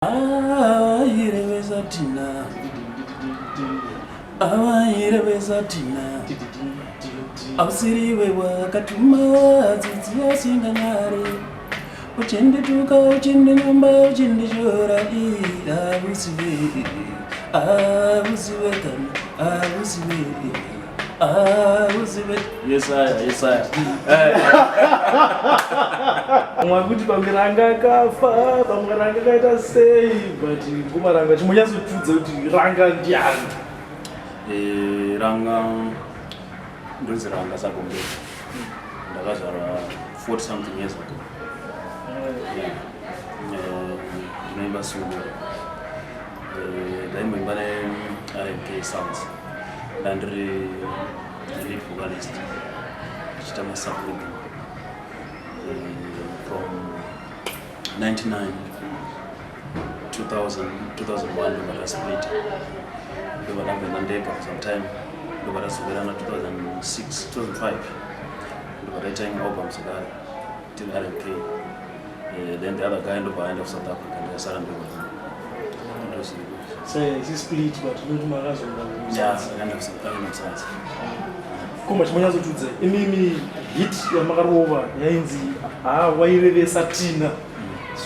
Awairevesa Tina, awairevesa Tina, ausiriwe wakatuma tsitsi asinganyari, uchindituka, uchindinyomba, uchindishora, ausiwe, ausiwe kana ausiwe, ausiwe. Yesaya, Yesaya. Mwe kuti pamwe ranga akafa, pamwe ranga akaita sei, but ngoma ranga chimonyatsotudza kuti ranga ndiani? Ranga ndonzi Ranga Sagombeta. Ndakazvarwa 40 something years ago. Yeah. Ndinoimba sungura. Ndaimboimba ne-RMK Sounds. Ndandiri lead vocalist ndichiita masubgroup from 99, 2000, 2001, ndobva tasplit, ndobva ndamboenda ndega for some time, ndobva tazoverana 2006, 2005, ndobva taita imwe album zvakare tiri RMK. Then the other guy ndobva aenda kuSouth Africa, ndikasara ndobva ndozviri. Sei split, but not makazonda? Yeah, akaenda kuSouth. Koma chimonyatsotudza imimi hit yamakarova yainzi "Ha wairevesa Tina",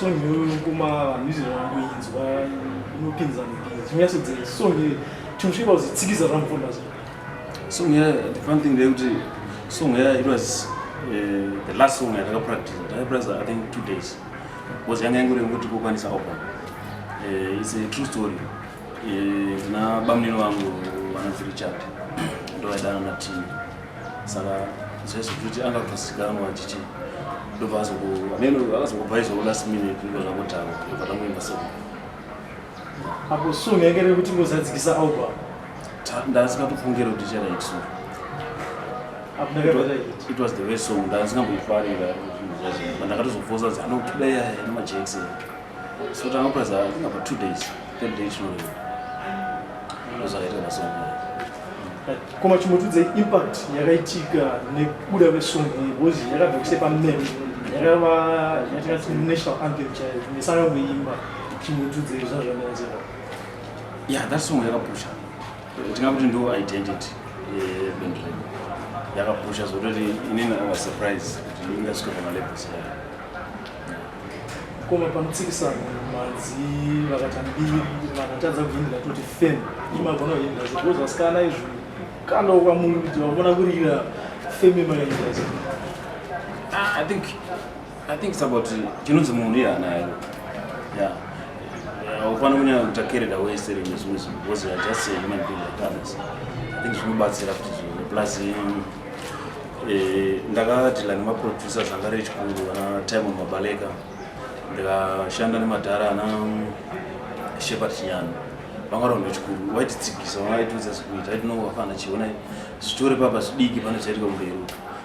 song iyoyo kuma vanhu izvo vangoinzwa inopinza mupinza. Chimonyatsodza song iyoyo, chinosvika kuzitsikisa zvamufunda so. Song yeah, the fun thing ndeyekuti song yeah, it was the last song yatakapractice. Ndakapractice, I think, 2 days, because yanga ingori yekuti kukwanisa album. It's a true story. Ndina bamunini vangu vanonzi Richard, ndovaidana naTina, saka zvaizvokuti anga kutozikanwa chichi, ndobva ameno akazongobva izvo last minute, ndo zvakudhakwa, ndobva tangoimba song. Apo song yange iri kuti ngozadzikisa album? Ndasingatofungira kuti ichaita hit song. Apo ndakabva hit? It was the best song. Ndasingamboifarira, but ndakatozofosa kuti anokuda yaya nemajacks. So tangapresa, I think, about 2 days, third day tinoreva, ndozvakaita pasong. Koma chimotudze impact yakaitika nekubuda kwesong iyi, because yakabva kuse pamap, yakava yatingati national anthem chaiyo, nesangangoimba. Chimotudze zvazvanyanyisira. Yeah, that song yakapusha, tingakuti ndo identity yeband redu. Yakapusha zvototi inini I was surprised kuti ingasvika pamalevels yayo. Koma panotsikisana manzi vakata mbiri, vakatadza kuhindira, toti fame imagona kuhindira se, because vasikana izvo kandawo kwamuri kuti vakona kurira fame makahindira se. Ah, I think it's about chinonzi munhu ihana yayo. Yeah, haufani kunyanya kuita carried away seri nezvimwe zvinhu, because you are just a human being like others. I think zvinobatsira kuti zvinhu, plus ndakadeala nemaproducers anga ari echikuru, ana Timon Mabaleka. Ndikashanda nemadhara ana Shepard Chinyano, vanga vari vanhu vechikuru, vaititsigisa, vaitiudza zvekuita. Aiti, "No, vafana, chiona zvitori papa zvidiki, pane zvaitika kumberi,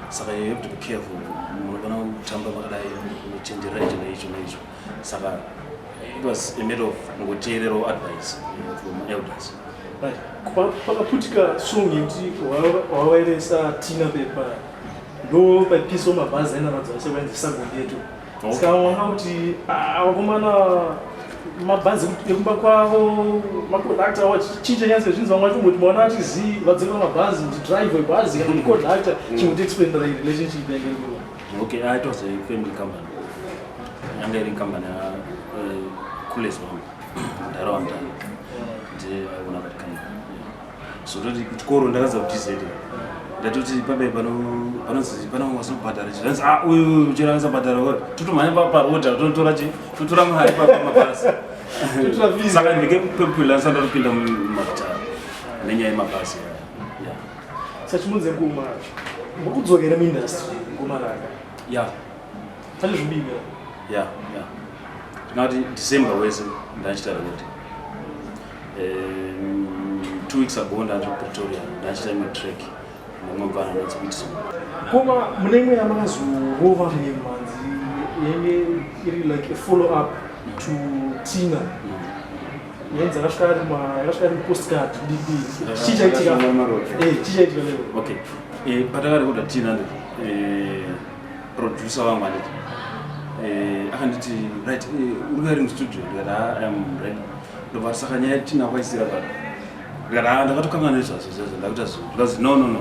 saka you have to be careful. Munofana kutamba makadai, muchenjerera icho neicho neicho." Saka it was a matter of kungoteererawo advice from elders. Right. Pakaputika song yekuti "Wawairesa Tina" pepa, ndo paipiswa mabhazi ainamadzwa ese kwainzi Sagombeto. Saka wanga kuti, ah, vakomana mabhazi ekumba kwavo, makondakta, chii chanyatso zvinzi vamwe vachomboti maona achizii vadzokera mabhazi, ndidrive webhazi kana ndikondakta. Chingoti explainira relationship yange iripo. Okay, it was a family company, yanga iri company ya kules wangu, mudhara wamudhara ndiye aiona that company. So toti kuchikoro ndakaza kuti zete ndatoti pabe panonzi pana wasobhadhara chi, ah, uyu chero akasabhadhara, totomhanya paroad, totora chi, totora mari pamabhasi. Totora fees. Saka ndike popular ndisati ndatopinda mumagitare nenyaya yemabhasi, yeah. Sachimunze ngoma, muri kudzokera muindustry, ngoma raka? Yeah. Pane zvibika? Yeah, ndingati December wese ndachiita record. 2 weeks ago ndandiri kuPretoria, ndachiita imwe track nemumwe mufana anonzi Whitson. Koma mune imwe yamakazorova mimhanzi yenge iri like a follow up to Tina, yainzi yakasvika ari postcard didi. Chii chaitika? Chii chaitika leo? Okay, patakarekoda Tina, producer wangu anditi Akanditi, "Right, uri kuya ri mustudio?" Ndikati, "Ah, I am ready." Ndobva ati, "Saka nyaya Tina kwaisira pano?" Ndikati, "Ah, ndakatokangana nezvazvo zvezvo, ndakuita zvo." Ndikazi, "No, no, no,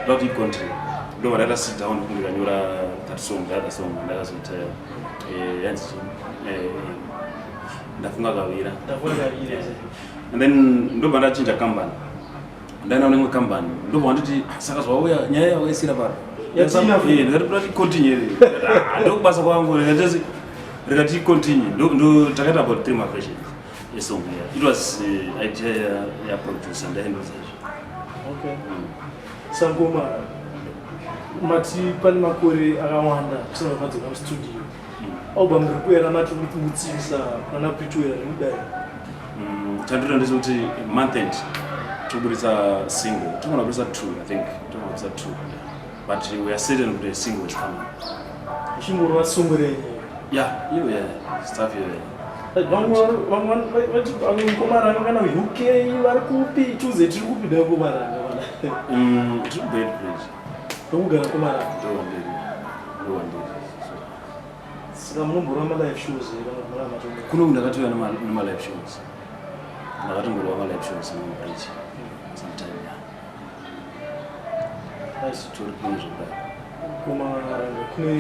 ndoda kuti icontinue." Ndobva ndaita sit down, ndikanyora that song, the other song ndakazoita, yanzi chii? Ndafunga Kavira. Ndafunga Kavira. And then ndobva ndachinja company, ndaenda kune imwe company. Ndobva wanditi, "Ah, saka zvauya, nyaya yakaisira pano?" Yatina futi. Ndikati, "Kuti continue, ndokubasa kwangu." Ndikati, rikati continue. Ndo takaita about three maversions esong. Yeah. It was idea yaproducer, ndaendoza izvo. Okay, sangoma, mati pane makore akawanda kusina madzoka mustudio. Album riri kuera, mati mutsivisa pana Pretoria rimudai? Chandinoda ndechekuti month end toburitsa single. Togona kubudisa two, I think togona kubudisa two, but we are certain kuti a single is coming. Ichingorova song renyu? Yeah, iyo, yeah, stuff iyo, yeah. Vamwe vati vamwe mukomaranga kana UK vari kupi? Tuze tiri kupi dai komaranga vana? Tiri kuBeitbridge. Ndokugara komaranga? Ndowandiri, ndowandiri, so Saka munomborova malive shows here kana muna matombo? Kuno ndakatouya nemalive shows, ndakatomborova malive shows mubridge sometime, yeah. Nice. Tori kuno zvekudai. Komaranga, kune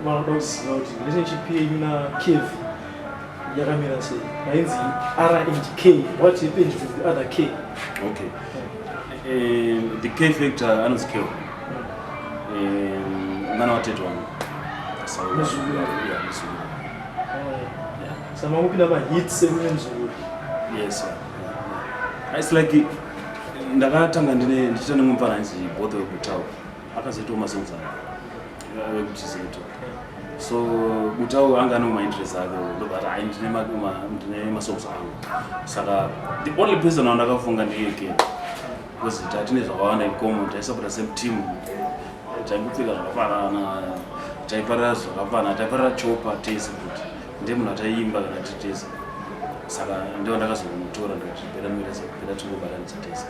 vanoda kuziva kuti relationship yenyu naKevi yakamira sei? Mainzi R and K, what happened to the other K? Okay, the K factor anonzi Kelvin, mwana watete wangu. Muzukuru. Yeah, muzukuru. Yeah. Saka mamupinda mahits sekune muzukuru? Yes, yeah. It's like ndakatanga ndine ndichiita nemwe mufana ainzi Botho wekutau, akazoitawo masongs ake wekutizeto. So Butau anga ane mainterest ake, ndobva ati, "Ai, ndine masongs angu." Saka the only person wandakafunga ndiye Ken, because tatine zvakawanda in common. Taisapota same team, taingopfeka zvakafanana, taifarira zvakafanana, taifarira chopa tese, kuti ndiye munhu ataiimba kana tiri tese. Saka ndiwo ndakazomutora, ndikati, "Better noita, better tingobatanidza tese."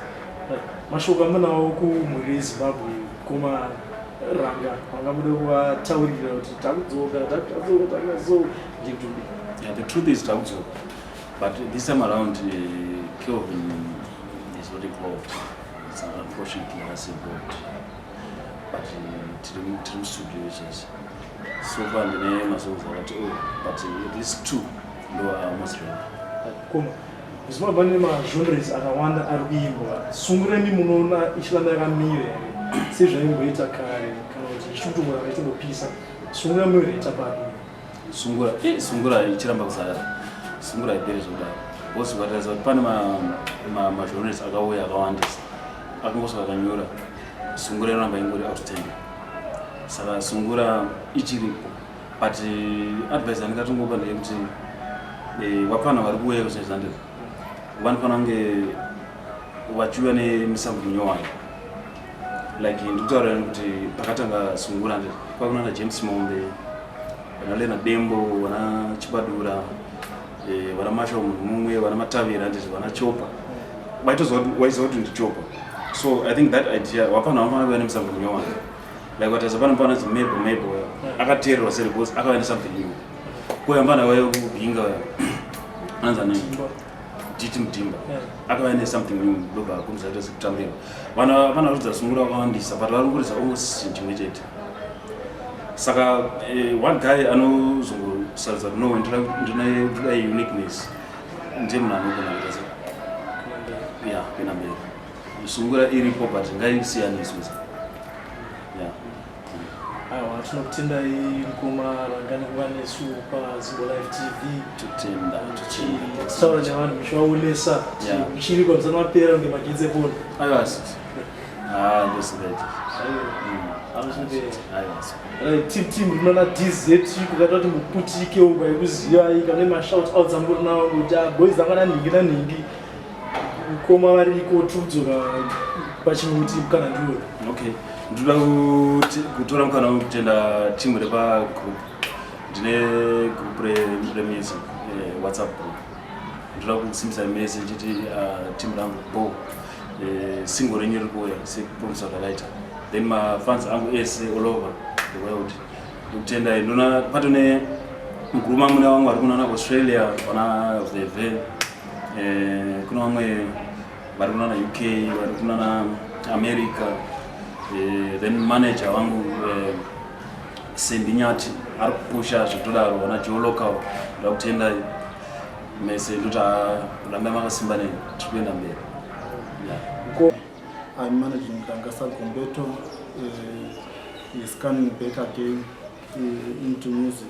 Mashoko amunawo kumhuri yeZimbabwe, komaranga, vangamude kuvataurira kuti takudzoka, takudzoka, takazo ndikuti? Yeah, the truth is takudzoka, but this time around Kelvin is not involved. It's unfortunately us involved, but tiri mustudio izvozvi. So far ndine masongs akati oh, but at least two ndo are almost ready. Koma, muZimbabwe pane magenres akawanda ari kuimbwa. Sunguremi munoona ichiramba yakamira here sezvaimboita kare, kana kuti ichiri kutomboramba ichitombopisa? Sungura munoita papi? Sungura, sungura ichiramba kusara, sungura ipere zvekudaro, because ukatarisa kuti pane magenres akauya akawandisa, akangosvika akanyora, sungura inoramba ingori outstanding. Saka sungura ichiripo, but advice yandingatongopa ndeyekuti vapfana vari kuuya kuzvezandira vanofanira kunge vachiuya nemisambo minyowani. Like ndikutaura kuti pakatanga sungura, nditi kwakunana James Mombe, vana Lena Dembo, vana Chibadura, vana Masha munhu mumwe, vana Matavira, nditi vana Chopa, waitoziva kuti, waiziva kuti ndiChopa. So I think that idea, vapfana vanofanira kuuya nemisambo minyowani. Like wataza pano panonzi Mebo, Mebo akateererwa seri because akauya nesomething new. Kuya mbana waiva kubhinga, anonzi ani, Diti Mudimba, akauya nesomething new, ndobva akumisa kuita sekutambirwa. Vana vana varidza sungura vakawandisa, but vari kuridza almost chinhu chimwe chete. Saka one guy anozongosarudza kuti, "No, ndinoda uniqueness," ndiye munhu anogona kuita se ya kuenda mberi. Sungura iripo, but ngaisiyaniswe, yeah. Aiwa, tinokutendai mukoma Ranga nekuva nesu paZimbo Live TV. Totenda. Tichitaura nevanhu muchivaonesa muchiri kwamusana mapera kunge magetsi efoni. Aiwa, ah, ndosingaiti. Aiwa. Team, team rinona DZ, kukaita kuti muputike uko aikuzivai, kana mashout outs amuri nawo kuti, "Ah, boys anga nanhingi nanhingi, mukoma variko, tiri kudzoka pachimuti," kana ndiwo? Okay, ndoda kutora mukana wekutenda timu repagroup. Ndine group remusic, WhatsApp group. Ndoda kusimbisa mese nchiti, timu rangu bo, single renyu riri kuuya sekupromisa zvakaita. Then mafans angu ese all over the world. Ndokutendai. Ndona pato ne mukuru mangu nevamwe vari kunana Australia, vana Veve, kuna vamwe vari kunana UK, vari kunana America. Then manager wangu Sembi Nyati ari kupusha zvekutodaro, vana Joe Local. Ndakutendai mese, ndoti rambai makasimba neni, tiri kuenda mberi, yeah. I'm managing Ranga Sagombeto. He's coming back again into music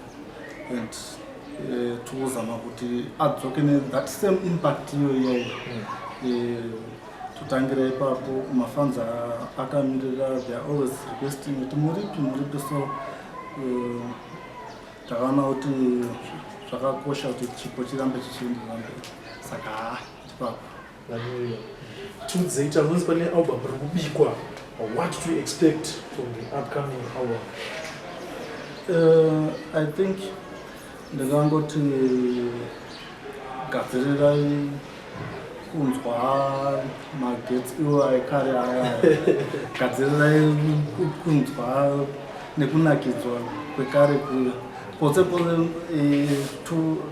and tikuzama kuti adzoke that same impact iyo iyayo. Totangira ipapo. Mafans akamirira, they are always requesting kuti muripi, muripi. So takaona kuti zvakakosha kuti chipo chirambe chichienderera mberi, saka ha, ipapo. Hallelujah. Tiudzei, tanonzi pane album riri kubikwa. What to expect from the upcoming album? I think ndingangoti gadzirirai kunzwa magetsi iwo aikare aya, gadzirirai kunzwa nekunakidzwa kwekare kuya. Potse potse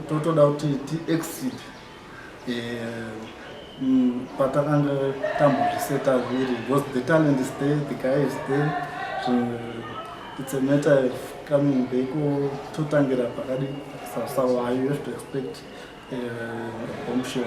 totoda kuti tiexceed patakanga tambozviseta zviri, because the talent is there, the guy is there. So it's a matter of coming back, totangira pakadi. So you have to expect a bombshell.